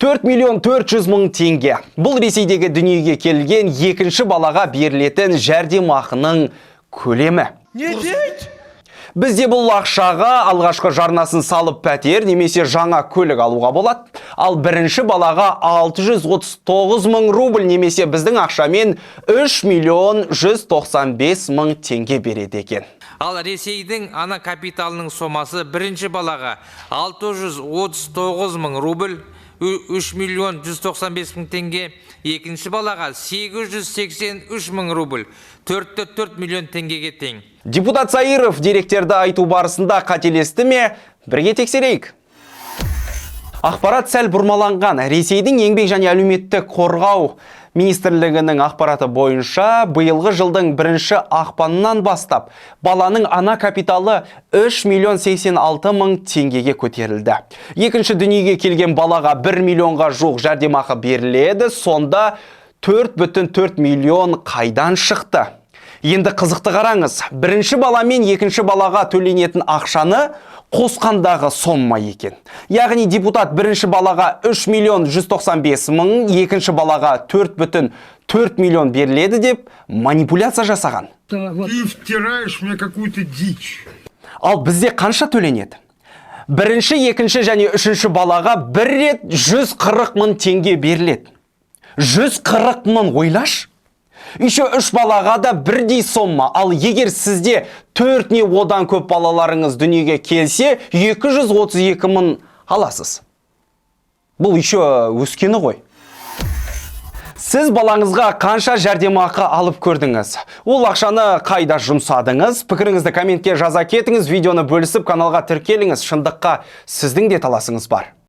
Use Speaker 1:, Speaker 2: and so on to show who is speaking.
Speaker 1: 4 миллион 400 мың теңге. Бұл Ресейдегі дүниеге келген екінші балаға берілетін жәрдемақының көлемі.
Speaker 2: Не дейді?
Speaker 1: Бізде бұл ақшаға алғашқы жарнасын салып, пәтер немесе жаңа көлік алуға болады. Ал бірінші балаға 639 мың рубль немесе біздің ақшамен 3 миллион 195 мың теңге береді екен.
Speaker 3: Ал Ресейдің ана капиталының сомасы бірінші балаға 639 мың рубль, 3 миллион 195 мың теңге, екінші балаға 883 мың рубль, 4,4 миллион теңгеге тең.
Speaker 1: Депутат Саиров деректерді айту барысында қателесті ме? Бірге тексерейік. Ақпарат сәл бұрмаланған. Ресейдің Еңбек және әлеуметтік қорғау министрлігінің ақпараты бойынша, биылғы жылдың бірінші ақпанынан бастап баланың ана капиталы 3 миллион 86 мың теңгеге көтерілді. Екінші дүниеге келген балаға 1 миллионға жуық жәрдемақы беріледі, сонда 4,4 миллион қайдан шықты? Енді қызықты қараңыз, бірінші бала мен екінші балаға төленетін ақшаны қосқандағы сомма екен. Яғни депутат бірінші балаға 3 миллион 195 мың, екінші балаға 4,4 миллион беріледі деп манипуляция жасаған.
Speaker 4: Ты втираешь мне какую-то дичь.
Speaker 1: Ал бізде қанша төленеді? Бірінші, екінші және үшінші балаға бір рет 140 мың теңге беріледі. 140 мың, ойлаш? Еще үш балаға да бірдей сомма. Ал егер сізде төрт не одан көп балаларыңыз дүниеге келсе, 232 мың аласыз. Бұл еще өскені ғой. Сіз балаңызға қанша жәрдемақы алып көрдіңіз? Ол ақшаны қайда жұмсадыңыз? Пікіріңізді комментке жаза кетіңіз, видеоны бөлісіп, каналға тіркеліңіз. Шындыққа сіздің де таласыңыз бар.